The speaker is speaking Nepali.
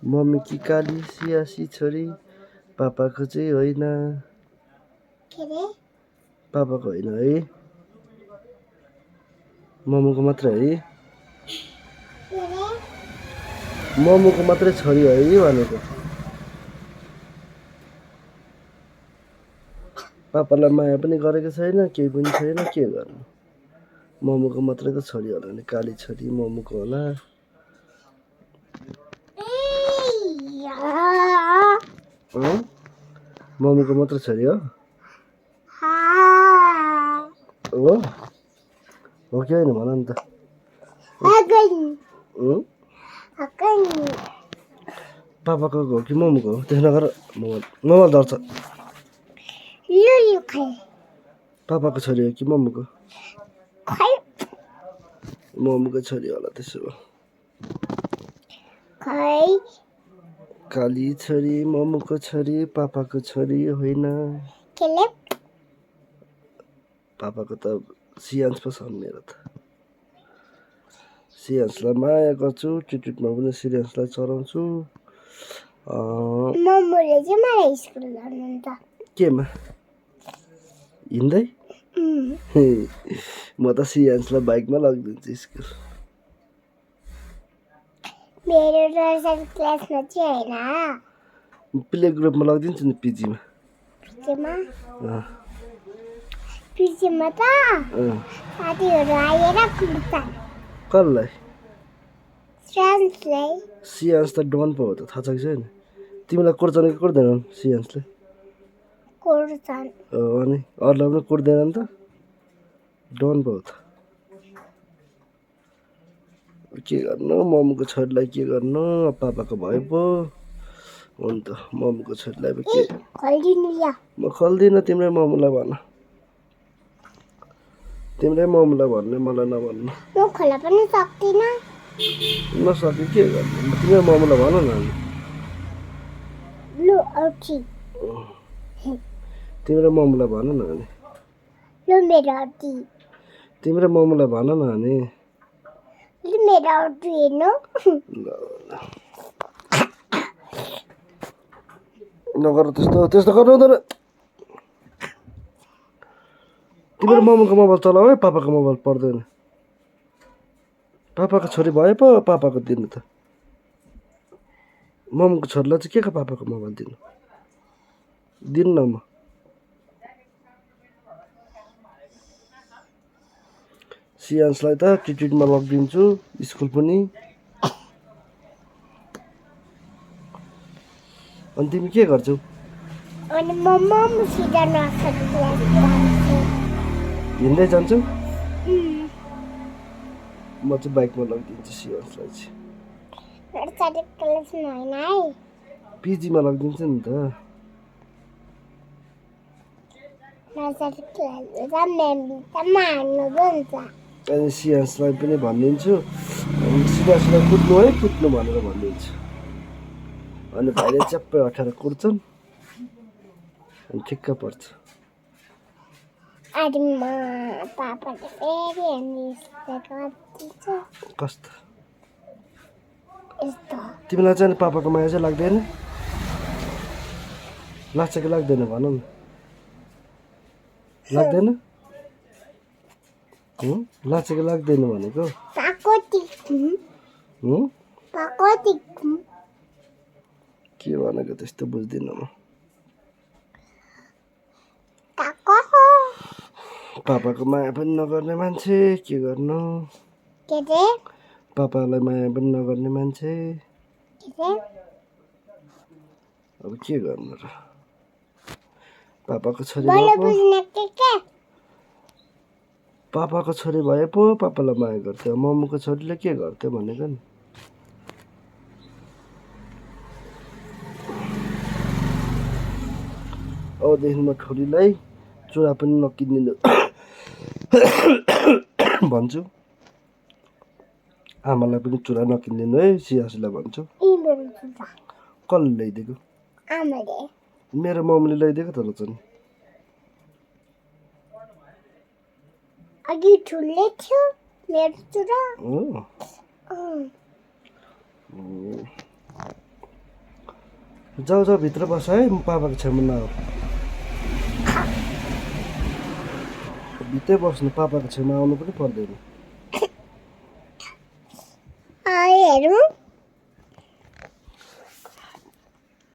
मम्मी कि काली सियासी छोरी पापाको चाहिँ होइन पापाको होइन है मम्मीको मात्र है मम्मीको मात्रै छोरी है भनेको पापालाई माया पनि गरेको छैन केही पनि छैन के गर्नु मम्मीको मात्रै त छोरी होला नि काली छोरी मम्मीको होला मम्मीको मात्र छोरी हो हो कि होइन भन नि त पापाको हो कि मम्मीको हो त्यसो नगर मोबाइल धर्छ पापाको छोरी हो कि मम्मीको मम्मीको छोरी होला त्यसो भए काली छोरी मम्मीको छोरी पापाको छोरी होइन पापाको त सियान्स पो छ मेरो त सियान्सलाई माया गर्छु टिटिटमा पनि सियान्सलाई चढाउँछु केमा हिँड्दै म त सियान्सलाई बाइकमा लगिदिन्छु स्कुल प्ले ग्रुपमा लगिदिन्छु नि पिजीमा कसलाई सियान्स त डन पो हो त थाहा छ कि छैन तिमीलाई कोर्छन् कि कोर्दैनन् सियान्सले अनि अरूलाई पनि कोर्दैन नि त डन पो हो त के गर्नु मम्मीको छोरीलाई के गर्नु पापाको भए पो हो नि त मम्मीको छोरीलाई के म खल्दिनँ तिम्रै मम्मीलाई भन तिम्रै मम्मीलाई भन्ने मलाई नभन्नु नसके के गर्नु तिम्रै मम्मीलाई भन न तिम्रै मम्मीलाई भन न अनि तिम्रै मम्मीलाई भन न अनि नगर त्यस्तो त्यस्तो गर्नु हुँदैन तिम्रो मम्मीको मोबाइल चलाऊ है पापाको मोबाइल पर्दैन पापाको छोरी भए पो पापाको दिनु त मम्मीको छोरीलाई चाहिँ के का पापाको मोबाइल दिनु न म सियान्सलाई त टिटिटमा लगिदिन्छु स्कुल पनि अनि तिमी के गर्छौ हिँड्दै जान्छौ म चाहिँ बाइकमा लगिदिन्छु सियान्सलाई चाहिँ पिजीमा लगिदिन्छु नि त अनि सियान्सलाई पनि भनिदिन्छु सिधा सिधा कुद्नु है कुद्नु भनेर भनिदिन्छु अनि भाइले च्याप्पै अठाएर कुर्छन् अनि ठिक्क पर्छ कस्तो तिमीलाई चाहिँ पापाको माया चाहिँ लाग्दैन लाग्छ कि लाग्दैन भन न लाग्दैन लाग्छ कि लाग्दैन भनेको के भनेको त्यस्तो बुझ्दिनँ म पापाको माया पनि नगर्ने मान्छे के गर्नु पापालाई माया पनि नगर्ने मान्छे अब के गर्नु र पापाको छोरी पापाको छोरी भए पो पापालाई माया गर्थ्यो मम्मीको छोरीले के गर्थ्यो भनेको नि अबदेखि म छोरीलाई चुरा पनि नकिनिदिनु भन्छु आमालाई पनि चुरा नकिनिदिनु है सियासीलाई भन्छु कसले ल्याइदिएको मेरो मम्मीले ल्याइदिएको त रहेछ नि अघि ठुलै थियो मेरो चुरा जाऊ जाऊ भित्र बस है, म पापाको छेउमा नआऊ। भित्रै बस्नु, पापाको छेउमा आउनु पनि पर्दैन। हेरौँ